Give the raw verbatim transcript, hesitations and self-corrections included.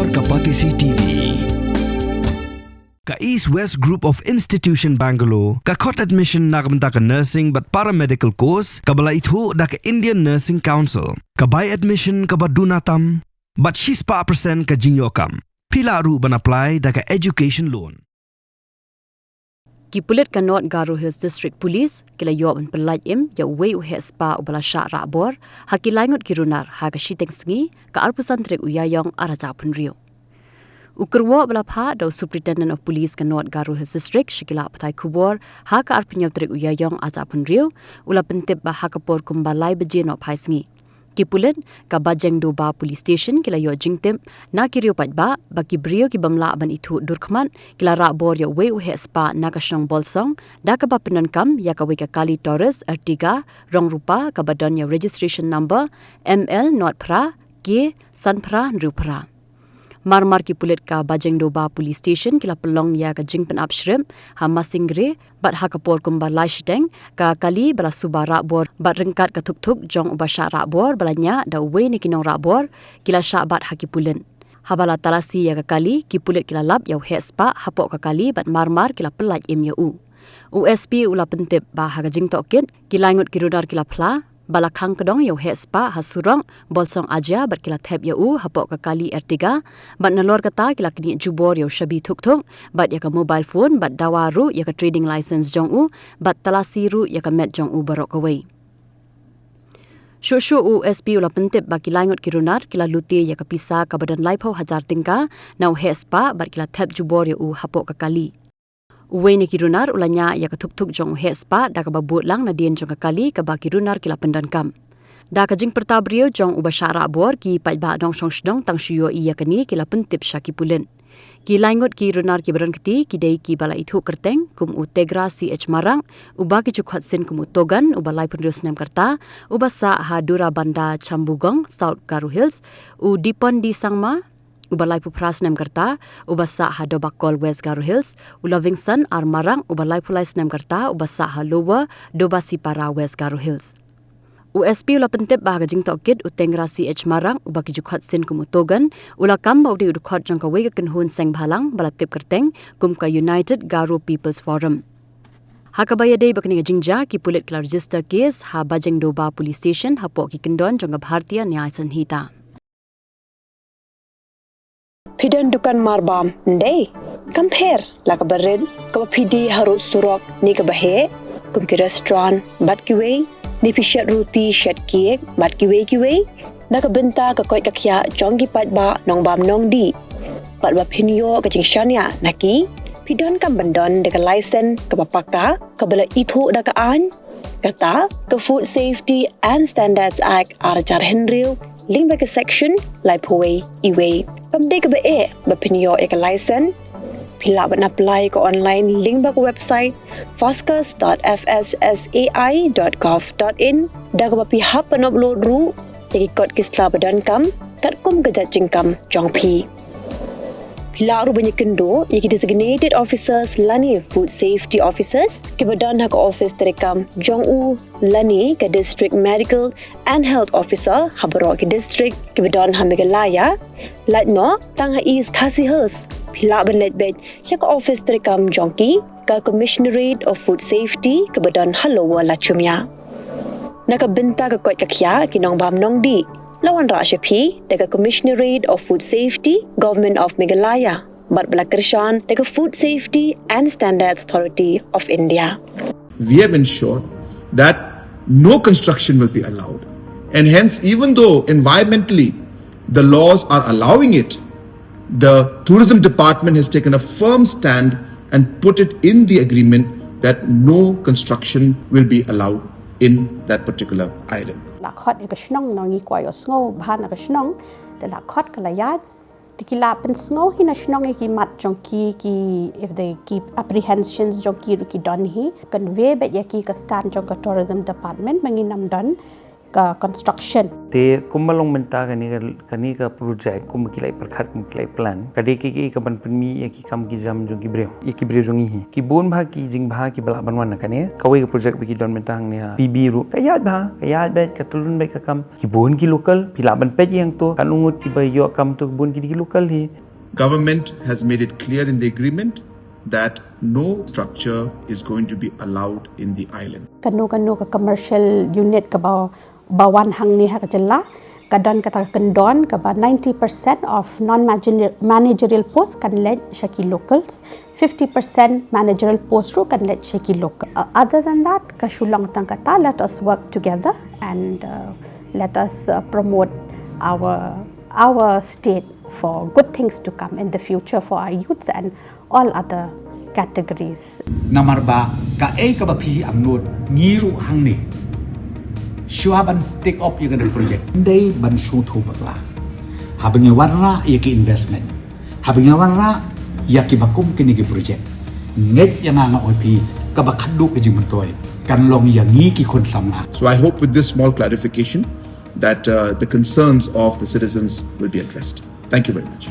Ka Batesi T V. Ka East West Group of Institution Bangalore ka khot admission na ka bynta ka nursing bad paramedical course kaba la ithuh da ka Indian Nursing Council. Ka bai admission kaba duna tam bad shispah percent ka jingïoh kam. Phi lah ruh ban apply da ka education loan. Ki pulit ka North Garo Hills District Police ki la ïoh ban pyllait im ïa uwei u heh spah uba la shah rah bor ha ki laingut ki runar ha ka shiteng sngi, ka arphew san tarik u Ïaïong arhajar arphew hynriew. U kyrwoh ba la phah da u Superintendent of Police ka North Garo Hills District sha ki lad pathai khubor ha ka arphew hynñiew tarik u Ïaïong arhajar arphew hynriew u la pyntip ba ha ka por kumba lai baje nohphai sngi, ki pulit ka Bajengdoba Police Station ki la ïoh jingtip na ki riew paidbah ba ki briew ki bym lah ban ithuh dur khmat ki la rah bor ïa uwei u heh spah na ka shnong Bolsong da kaba pyndonkam ïa kawei ka kali Taurus Ertiga rong rupa kaba don ïa registration number M L nought phra K san phra hynriew phra. Mar mar ki pulit ka Bajengdoba Police Station ki la pynlong ïa ka jingpynap shrip ha Masingre bad ha ka por kumba lai shiteng ka kali ba la suba rah bor bad ryngkat ka thukthuk jong uba shah rah bor ba la ñiah da uwei na ki nongrah bor ki la shah bat ha ki pulit. Haba la talasi ïa ka kali, ki pulit ki la lap ïa u heh spah hapoh ka kali bad mar mar ki la pyllait im ïa u. U S P u la pyntip ba ha ka jingtohkit ki laingut ki runar ki la phla ba la khang kdong ïa u heh spah ha surok Bolsong Ajia bad ki la thep ïa u hapoh ka kali Ertiga bad nalor kata ki la knieh jubor ïa u shabi thukthuk bad ïa ka mobile phone bad dawa ruh ïa ka trading license jong u bad talasi ruh ïa ka met jong u baroh kawei. Shuh shuh u S P u la pyntip ba ki laingut ki runar ki la lute ïa ka pisa kaba don laiphew hajar tyngka na u heh spah bad ki la thep jubor ïa u hapoh ka kali. Uwei na ki runar u la ñiah ïa ka thukthuk jong u heh spah da kaba bud lang nadien jong ka kali kaba ki runar ki la pyndonkam. Da ka jingpyrta briew jong uba shah rah bor, ki paidbah nongshong shnong tang shu ïohi ïa kane ki la pyntip sha ki pulit. Ki laingut ki runar kiba don kti ki dei kiba la ithuh kyrteng kum u Tegra C H Marak uba ki ju khot sin kum u Togan uba laiphew hynriew snem ka rta, uba sah ha Durabanda Chambugong, South Garo Hills, u Dipon D Sangma uba laiphew phra snem ka rta uba sah ha Dobakol, West Garo Hills, u Lovingson R Marak uba laiphew lai snem ka rta uba sah ha Lower Dobasipara, West Garo Hills. U S P u la pyntip ba ha ka jingtohkit u Tengra C H Marak uba ki ju khot sin kum u Togan u la kam ba u dei u dkhot jong kawei ka kynhun seng bhalang ba la tip kyrteng kum ka United Garo People's Forum. Ha kaba ïadei bad kane ka jingjia, ki pulit ki la register case ha Bajengdoba Police Station hapoh ki kyndon jong ka Bharatiya Nyay Sanhita. Phi don dukan marbam, ym dei? Kam pher la kaba rit, kaba phi die harud surok ne kaba heh, kum ki restaurant bad kiwei, ne phi shet ruti shet cake bad kiwei kiwei, na ka bynta ka koit ka khiah jong ki paidbah nongbam nongdih. Bad ba phin ïoh ka jingshaniah na ki, phi donkam ban don da ka license kaba paka, kaba la ithuh da ka aiñ, kata ka Food Safety and Standards Act ar hajar hynriew, lyngba ka section laiphew wei E wei. Kam dei kaba eh ba phin ïoh ïa ka license. Phi lah ban apply ka online lyngba ka website foscus dot F S S A I dot gov dot in, da kaba phi hap ban upload ruh ïa ki kot ki sla ba donkam katkum ka jait jingkam jong phi. Phi lah ruh ban ïakynduh ïa ki designated officers lane food safety officers kiba don ha ka office treikam jong u lane ka District Medical and Health Officer ha baroh ki district kiba don ha Meghalaya. Lait noh tang ha East Khasi Hills, phi lah ban leit beit sha ka office treikam jong ki, ka Commissionerate of Food Safety kaba don ha Lower Lachumia. Na ka bynta ka koit ka khiah ki nongbam nongdih, la wanrah sha phi da ka Commissionerate of Food Safety, Government of Meghalaya, bad ba la kyrshan da ka Food Safety and Standards Authority of India. We have ensured that no construction will be allowed. And hence, even though environmentally the laws are allowing it, the tourism department has taken a firm stand and put it in the agreement that no construction will be allowed in that particular island. La khot ïa ka shnong, nang ngi kwah ïohsngew bha na ka shnong, da la khot ka la ïaid, da ki la pynsngew hi na shnong ïa ki mat jong ki, ki, if they keep apprehensions jong ki ruh ki don hi, convey beit ïa ki ka stand jong ka Tourism Department, ba ngin ym don ka construction. Te kumba long mynta kane ka, kane ka project kumba ki la pyrkhat, kumba ki la plan, ka dei ka, ka ban pynmih ïa ki kam ki jam jong ki briew, ïa ki briew jong ngi hi. Ki bun bha ki jingbha kiba lah ban wan na kane. Kawei ka project ba ki don mynta hangne ha P B ruh, ka ïaid bha, ka ïaid beit, ka tyllun beit ka kam. Ki bun ki local, phi lah ban peit ïa to, katno ngut kiba ïoh kam to, ki bun ki dei ki local hi. Government has made it clear in the agreement that no structure is going to be allowed in the island. Kano kano ka commercial unit kaba, ba wan hangne ha ka jylla, ka don kata ka kyndon kaba ninety percent of non managerial post kan leit sha ki locals, fifty percent managerial post ruh kan leit sha ki local. Uh, other than that, ka shu long tang kata, let us work together and, uh, let us, uh, promote our, our state for good things to come in the future for our youths and all other categories. Namar ba kaei kaba phi angnud, ngi ruh hangne, shuwa ban take up ïa kane ka project, dei ban sngewthuh bakla. Haba ngi wanrah ïa ki investment, haba ngi wanrah ïa kiba kum kine ki project, ngeit ïa nga, nga ong ïa phi, kaba khadduh ka jingmyntoi kan long ïa ngi ki khun samla. So I hope with this small clarification that, uh, the concerns of the citizens will be addressed. Thank you very much.